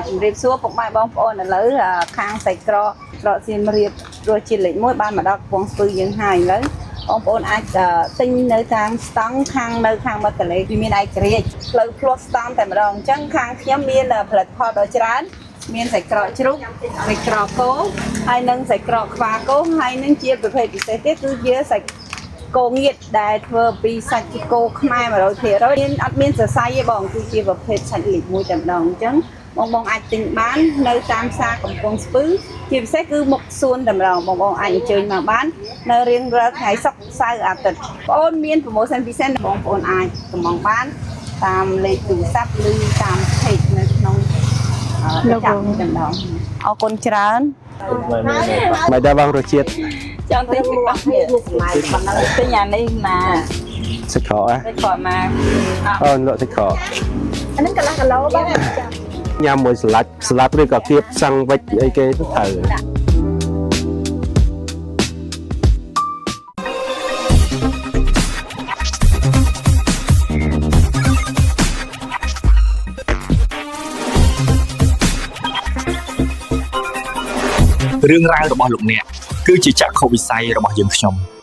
ជំរាបសួរពុកម៉ែបងប្អូនឥឡូវខាងសាច់ក្រកក្រកសៀមរាបរសជាតិលេខ1បានមកដល់កំពង់ស្ពឺយើងហើយឥឡូវបងប្អូនអាចទិញនៅតាមស្តង់ខាងនៅខាងមាត់ទន្លេវាមានឯករាជ្យផ្លូវភ្លោះស្តង់តែម្ដងអញ្ចឹងខាងខ្ញុំមានផលិតផលដ៏ច្រើនមានសាច់ក្រកជ្រូកសាច់ក្រកគោហើយនិងសាច់ក្រកខ្វាគោហើយនឹងជាប្រភេទពិសេសទៀតគឺជាសាច់ គោងៀតដែលធ្វើពីសាច់គោខ្មែរ100%មានអត់មានសរសៃទេបងគឺជាប្រភេទសាច់លេខ1តែម្ដងអញ្ចឹងបងបងអាចទិញបាននៅតាមផ្សារកំពង់ស្ពឺជាពិសេសគឺមុខសួនតែម្ដងបងបងអាចអញ្ជើញមកបាននៅរៀងរាល់ថ្ងៃសុក្រសៅរ៍អាទិត្យបងអូនមាន promotion ពិសេសបងប្អូនអាចកម្មង់បានតាមលេខទូរស័ព្ទឬតាម page នៅក្នុង លោក ចាំតែម្ដងអរគុណច្រើន មិនដែរបងរសជាតិ ចង់ទិញពីនេះសម័យប៉ុណ្ណឹងទិញអានេះមក សាច់ក្រកហ៎ តែគាត់មក អូនលក់សាច់ក្រក អាហ្នឹងកន្លះគីឡូបងចា ញ៉ាំមួយស្លាច់ស្លាប់ឬក៏គៀបសាំងវិចអីគេទៅត្រូវ រឿងរ៉ាវរបស់លោកអ្នកគឺជាចក្ខុវិស័យរបស់យើងខ្ញុំ។